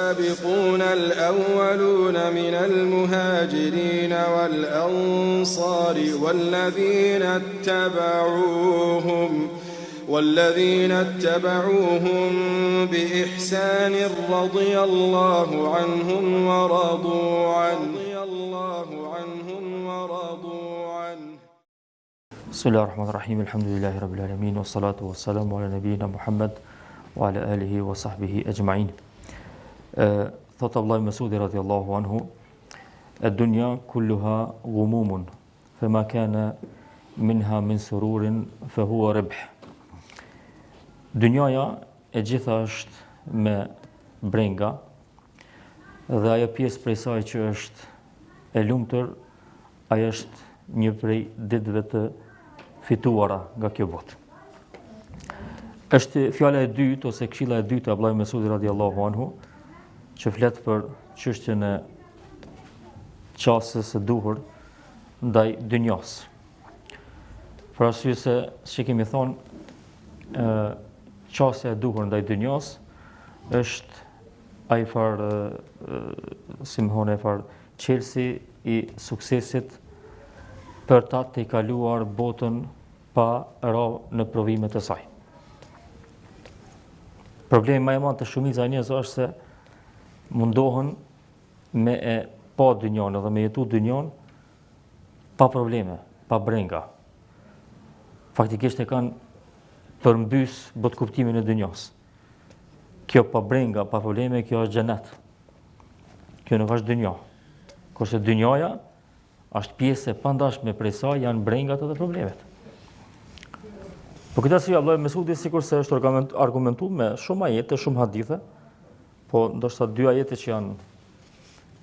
والسابقون الأولون من المهاجرين والأنصار والذين اتبعوهم والذين اتبعوهم بإحسان رضي الله عنهم ورضوا عنه الله عنهم ورضوا عنه بسم الله الرحمن الرحيم الحمد لله رب العالمين والصلاة والسلام على نبينا محمد وعلى آله وصحبه أجمعين Thotë Abdullah ibn Mesudi radiallahu anhu الدنيا كلها غموم فما كان منها من سرور فهو ربح Dynjaja e gjitha është me brenga dhe ajo pjesë prej saj që është e lumtur, ajo është një prej ditëve të fituara nga kjo botë. Është fjala e dytë ose këshilla e dytë e Abdullah ibn Mesudit radiallahu anhu që flet për çështjen e qasjes së duhur ndaj dynjas. Për arsye se, siç kemi thonë, ë qasja e duhur ndaj dynjas është ai farë, si me thonë, ai farë çelësi i suksesit për ta tejkaluar botën pa ra në provimet e saj. Problemi ma i madh te shumica e njerëzve është se mundohen me e pa dynjon edhe me jetu dynjon pa probleme, pa brenga. Faktikisht e kanë përmbys botëkuptimin e dynjas. Kjo pa brenga, pa probleme, kjo është xhenet. Kjo nuk është dynja. Kurse dynjaja është pjesë e pandashme prej saj janë brengat edhe problemet. Për këtë arsye Abdullah ibn Mesudi sikurse është argumentu me shumë ajete, shumë hadithe, po ndoshta dy ajete që janë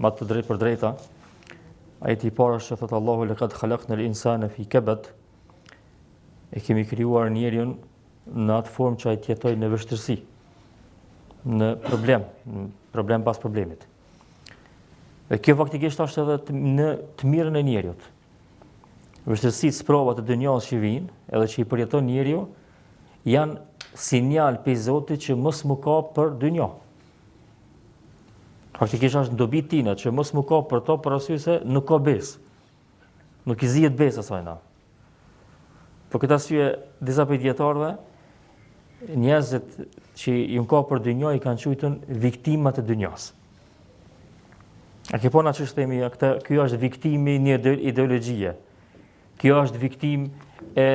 ma të drejtpërdrejta. Ajeti i parë është që thotë Allahu lekad khalaqna al-insana fi kabad. E kemi krijuar njeriun në atë formë që ai të jetojë në vështirësi, në problem, në problem pas problemit. Dhe kjo faktikisht është edhe të, në të mirën e njeriut. Vështirësitë, sprovat e dynjas që vijnë, edhe që i përjeton njeriu, janë sinjal prej Zotit që mos m'u kap për dynja. Faktikisht është në dobi tina që mos m'u kap për to për arsye se nuk ka besë. Nuk i zihet besë asajna. Për këtë arsye, disa prej dijetarëve, njerëzit që janë kap për dynja i kanë quajtur viktimat e dynjas. A ke pa na qysh themi, këtë, kjo është viktimë e një ideologjie, kjo është viktimë e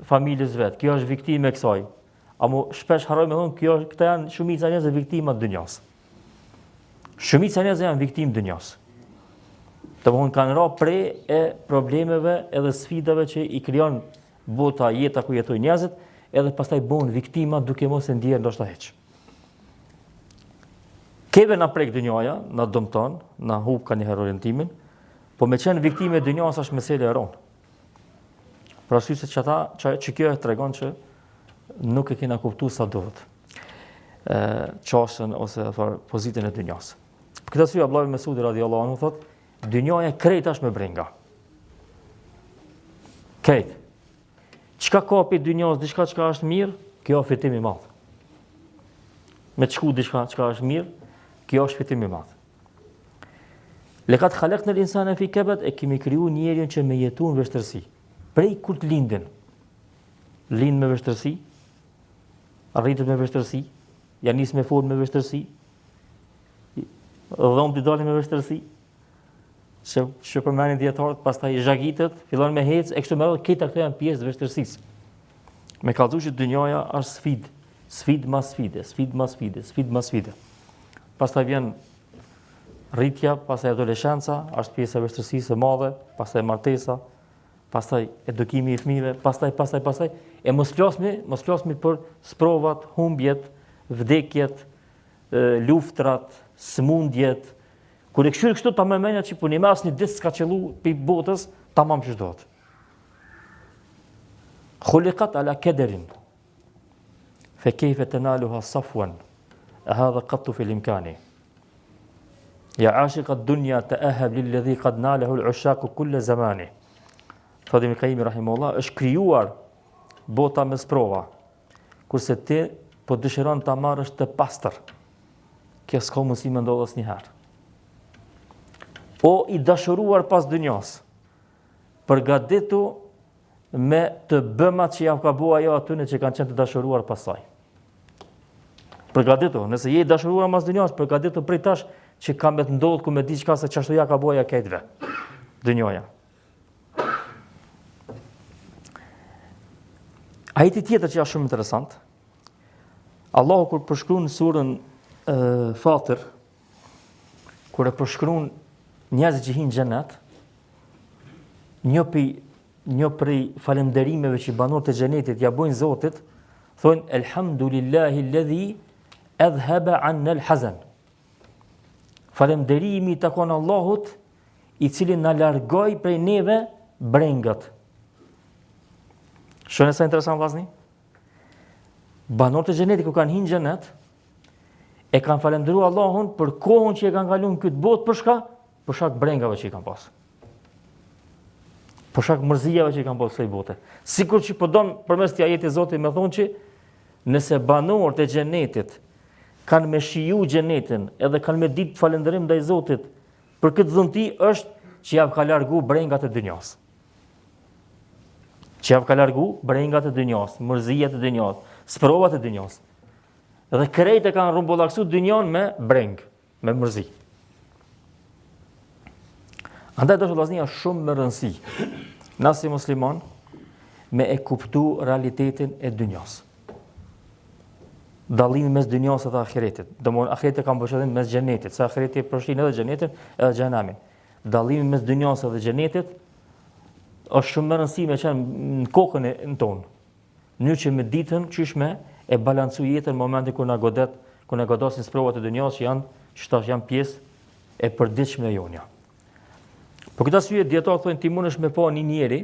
familjes vet, kjo është viktimë e kësaj. Amo shpesh harrojmë me thonë, kjo, këta janë shumica e njerëzve viktima të dynjas. Shumica e njerëzve janë viktimë të dynjas. Domethonë kanë ra pre e problemeve edhe sfidave që i krijon bota, jeta ku jetojnë njerëzit, edhe pastaj bohen viktima duke mos e ndjerë ndoshta hiç. Keve na prek dynjaja, na dëmton, na hup kanjëherë orientimin, po me qenë viktimë e dynjas është mesele e ronë. Për arsye se që ata, që, që kjo e tregon që nuk e kena kuptu sa duhet qasjen ose farë pozitën e dynjas. Për këtë arsye Abdullah ibn Mesudi radiallahu anhu thot, dynjaja krejt është me brenga. Krejt. Çka ka prej dynjas, diçka çka është mirë, kjo është fitim i madh. Me të shku diçka çka është mirë, kjo është fitim i madh. Lekad halaknel insane fi kebed, e kemi kriju njeriun që me jetu në vështirësi. Prej kur të lindin, lind me vështirësi, rritet me vështirësi, ja nis me fol me vështirësi, dhomët i dalin me vështirësi, që, që përmenin dijetarët, pastaj zhagitet, fillon me hec, e kështu me radhë, këta këto janë pjesë të vështirësisë. Me kallzu që dynjaja është sfidë, sfidë mas sfide, sfidë mas sfide, sfidë mas sfide. Pastaj vjen rritja, pastaj adoleshenca, është pjesë e vështirësisë së madhe, pastaj martesa, pastaj edukimi i fëmijëve, pastaj pastaj pastaj e mos flasmi, mos flasmi për sprovat, humbjet, vdekjet, luftrat, sëmundjet. Kur e kqyr kështu ta merr menja që po njëmend asnjë ditë s'ka qëllu prej botës, tamam qysh duhet. Khuliqat ala kederin. Fe kejfe tenaluha safwan. E hadha kattu fil imkani. Ja ashiqa dunja teeheb lil-ledhi kad nalehu l'ushaku kulle zamani. Thotë Ibn Kajimi Rahimullah, është krijuar bota me sprova, kurse ti po dëshiron ta marrësh të pastër. Kjo s'ka mundësi me ndodhë asnjëherë. O i dashuruar pas dynjas, përgatitu me të bëmat që jau ka bo ajo atyne që kanë qenë të dashuruar pas saj. Përgatitu, nëse je i dashuruar mas dynjas, përgatitu prej tash që ka me të ndodhë ku me di çka se qashtu ja ka bo ajo krejtve. Dynjaja. Ajeti tjetër që është shumë interesant, Allahu kur përshkruan në surën Fatir, kur e përshkruan njerëzit që hinë xhenet, një prej një prej falënderimeve që banorët e xhenetit ja bojnë Zotit, thonë elhamdulillahi alladhi adhhaba 'anna al-hazan. Falënderimi i takon Allahut i cili na largoi prej neve brengat. Shihni sa interesant vllazni? Banorët e xhenetit kur kanë hinë xhenet, e kanë falënderu Allahun për kohën që e kanë kalu në këtë botë, për shka? Për shkak brengave që i kanë pas. Për shkak mërzijave që i kanë pas kësaj bote. Sikur që po don përmes këtij ajeti Zoti me thonë që nëse banorët e xhenetit kanë me shiju xhenetin edhe kanë me ditë falënderim ndaj Zotit për këtë dhunti është që jau ka largu brengat e dynjas. Që jau ka largu brengat e dynjas, mërzijat e dynjas, sprovat e dynjas. Dhe krejt e kanë rrumbullaksu dynjan me breng, me mërzi. Andaj dashur vllazni është shumë me rëndësi, na si musliman, me e kuptu realitetin e dynjas. Dallimi mes dynjas dhe ahiretit. Domthon ahireti kam për qëllim mes xhenetit, se ahireti përfshin edhe xhenetin edhe xhehenemin. Dallimi mes dynjas dhe xhenetit është shumë me rëndësi me qenë në kokën e në tonë. Në që me ditën qysh me e balancu jetën në momentin kur na godet, kur na godasin sprovat e dynjas që janë, që tash janë pjesë e përditshme e jonja. Për këtë arsye dijetarët thonë ti mundesh me pa një njeri,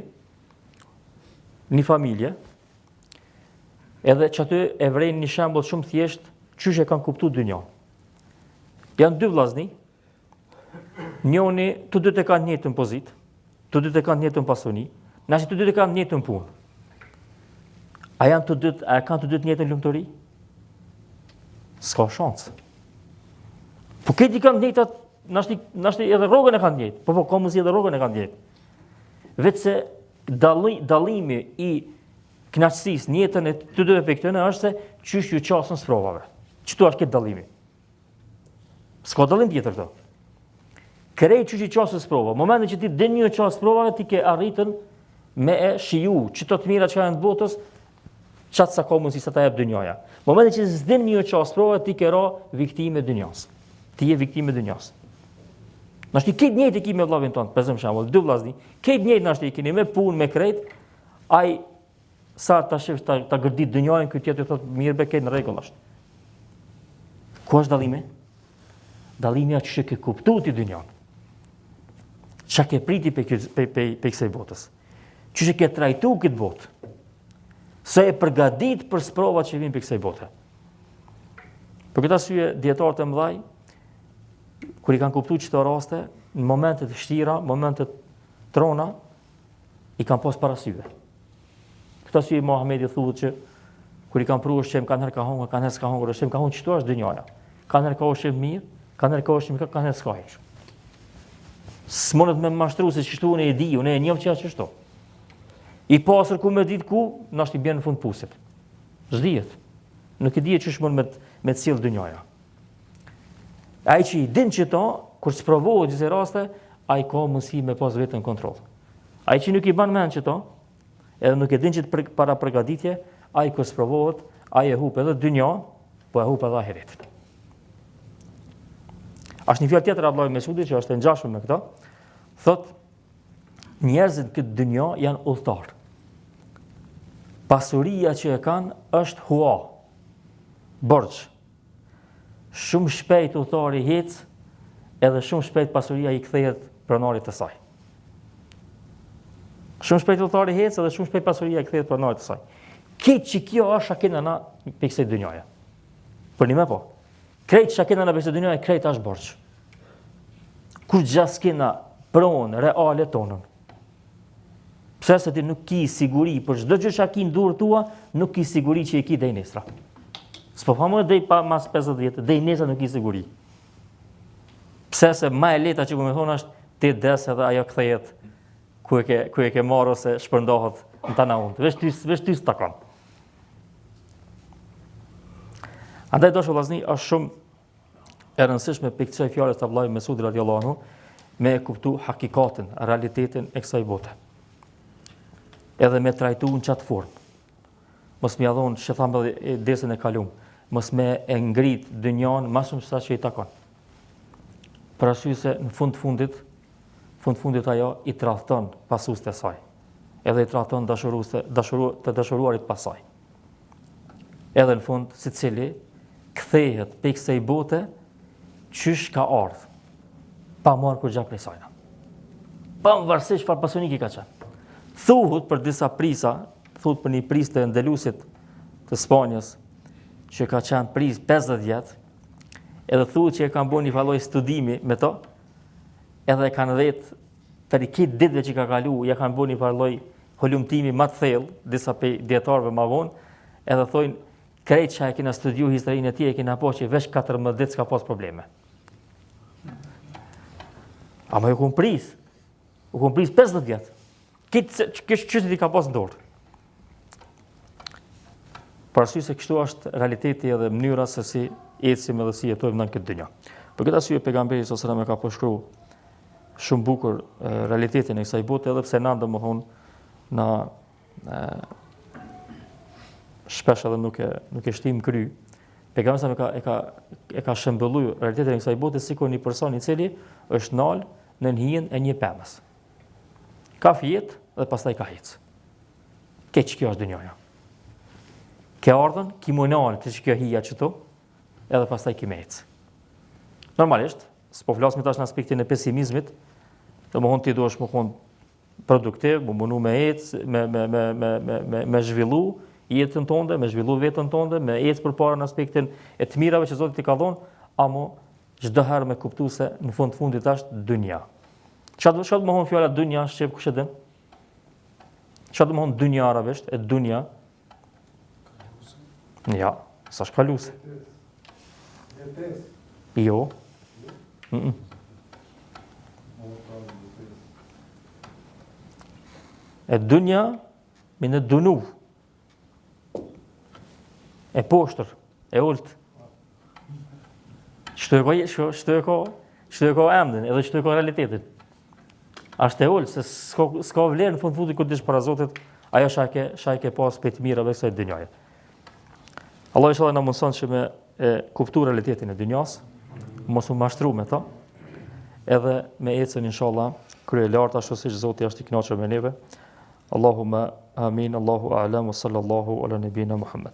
një familje, edhe që aty e vrejnë një shembull shumë thjesht qysh e kanë kuptu dynjan. Janë dy vllazni, Njoni, të dytë e kanë njëjtën pozitë, të dytë e kanë njëjtën pasuni, nashta të dytë e kanë njëjtën punë. A janë të dytë, a e kanë të dytë njëjtën lumturi? S'ka shansë. Po krejt i kanë njëjtat, nashta, nashta edhe rrogën e kanë njëjtë, po po ka mundësi edhe rrogën e kanë njëjtë. Veç se dalli, dallimi i knaqësisë në jetën e të dyve prej këtyne është se qysh ju qasen sprovave. Qëtu është krejt dallimi. S'ka dallim tjetër këto. Krejt qysh i qasesh sprova. Momentin që ti din me ju qasë sprovave, ti ke arritën me e shiju qëto të mira që janë të botës, qatë sa ka mundësi sa ta jep dynjaja. Momentin që s'din me ju qasë sprovave, ti ke ra viktimë e dynjas. Ti je viktimë e dynjas. Nashta krejt njëjtë e ki me vllavin tonë, për shembull, dy vllazni, krejt njëjtë nashta i keni me punë, me krejt, ai Sa ta shif ta, ta gërdit dynjajën, ky tjetri thotë mirë be krejt në rregull është. Ku është dallimi? Dallimi është që ke kuptu ti dynjan. Çka ke priti prej prej prej prej kësaj botës? Qysh e ke trajtu këtë botë? Sa je përgatit për sprovat që vijnë prej kësaj bote? Për këtë arsye dijetarët e mëdhaj kur i kanë kuptuar qëto raste, në momente të vështira, momente të rona, i kanë pas para syve. Këtë arsye Imam Ahmedi thuhet që kur i kanë pru ushqim, kanëherë ka hongër, kanëherë s'ka hongër ushqim, ka thonë qështu është dynjaja. Kanëherë ka ushqim mirë, kanëherë ka ushqim, kanëherë s'ka hiç. S'mundet me mashtru se qështu unë e di, unë e njoh që është qështu. I pasur ku me ditë ku, nashta i bjen në fund pusit. S'dihet. Nuk e di qysh mund me, me të sjell dynjaja. Ai që i din qëto, kur sprovohet gjithë raste, ai ka mundësi me pas veten në kontroll. Ai që nuk i ban mend qëto, edhe nuk e din qëtë për, parapërgatitje, ai kur sprovohet, ai e hup edhe dynja, po e hup edhe ahiretin. Ashtë një fjalë tjetër Abdullah ibn Mesudi që është e ngjashme me këto, thot njerëzit këtë dynja janë udhëtar. Pasuria që e kanë është hua, borxh. Shumë shpejt udhëtari hec, edhe shumë shpejt pasuria i kthehet pronarit të saj. Shumë shpejt udhëtari hec edhe shumë shpejt pasuria i kthehet pronarit të saj. Krejt që kjo është çka kena na prej kësaj dynjaje. Përnime po. Krejt çka kena na prej kësaj dynjaje, krejt është borxh. Kurgja s'kena pronë reale tonën. Pse se ti nuk ki siguri për çdo gjë që ki në dorë tua, nuk ki siguri që e ki deri nesra. S'po tham dej pa mas 50 vjetë, dej nesër nuk ki siguri. Pse se ma e lehta që ku me thonë është ti des edhe ajo kthehet ku e ke, ku e ke marrë ose shpërndohet në tana anët. Veç ty, veç ty s'takon. Andaj dashur vllazni është shumë e rëndësishme prej kësaj fjale të Abdullah ibn Mesudit radiallahu anhu me e kuptu hakikatin, realitetin e kësaj bote. Edhe me trajtu në qatë formë. Mos me ia dhonë, që thamë edhe dersin e kalum, mos me e ngrit dynjan ma shumë sa që i takon. Për arsye se në fund të fundit, fund të fundit ajo i tradhton pasuesit e saj. Edhe i tradhton dashuruesit, dashuru, të dashuruarit pas saj. Edhe në fund, secili kthehet prej kësaj bote qysh ka ardhë, pa marrë kurgja prej sajna. Pavarësisht çfarë pasuniki ka qenë. Thuhet për disa prisa, thuhet për një prijës të Endelusit të Spanjës, që ka qenë prijës 50 vjet, edhe thuhet që e kanë bo një farë lloj studimi me to, edhe e kanë vet për krejt ditëve që ka kalu, ja kanë bo një farë lloj hulumtimi ma të thellë, disa prej dijetarëve ma vonë, edhe thojnë, krejt që e kena studiu historinë e tij, e kena pa që veç 14 ditë s'ka pas probleme. Ama u kon prijës, u kon prijës 50 vjet. Krejt qytetet i ka pas në dorë. Për arsye se kështu është realiteti edhe mënyra se si ecim edhe si jetojmë në këtë dynja. Për këtë arsye pejgamberi sallallahu alajhi wasallam e ka përshkru shumë bukur realitetin e kësaj bote edhe pse na domethonë na e, shpesh edhe nuk e nuk e shtim n'kry. Pejgamberi sallallahu alajhi wasallam e ka e ka e ka shembëllu realitetin e kësaj bote sikur një person i cili është nal nën hijen e një pemës. Ka fjet dhe pastaj ka hec. Keq kjo është dynjaja. Ke ardhën, ki m'u nalë te qikjo hija qëtu, edhe pastaj ki me ecë. Normalisht, s'po flasim tash në aspektin e pesimizmit, domethonë ti duhesh me konë produktiv, me u munu me ecë, me, me, me, me, me, me, me zhvillu jetën tonde, me zhvillu veten tonde, me ecë përpara në aspektin e të mirave që Zoti t'i ka dhonë, amo çdo herë me kuptu se në fund të fundit është dynja. Çka do çka domethonë fjala dynja shqip kush e din? Çka domethonë dynja arabisht? E dynja. Ja, s'është kaluse. Jo. Mm -mm. E dynja min ed-dunuv. E poshtër, e ulët. Qështu e ka, qështu e ka, qështu e ka emrin, edhe qështu e ka realitetin. Ashtë e ulët, se s'ka, s'ka vlerë në fund fundit kur dish para Zotit, ajo çka ke, çka ke pas prej të mirave kësaj dynjaje. Allah inshallah na mundson që me e kuptu realitetin e dynjas, mos u mashtru me to, edhe me ecën inshallah kryelartë ashtu siç Zoti është i kënaqur me neve. Allahumma amin, Allahu a'lam wa sallallahu ala nabina Muhammad.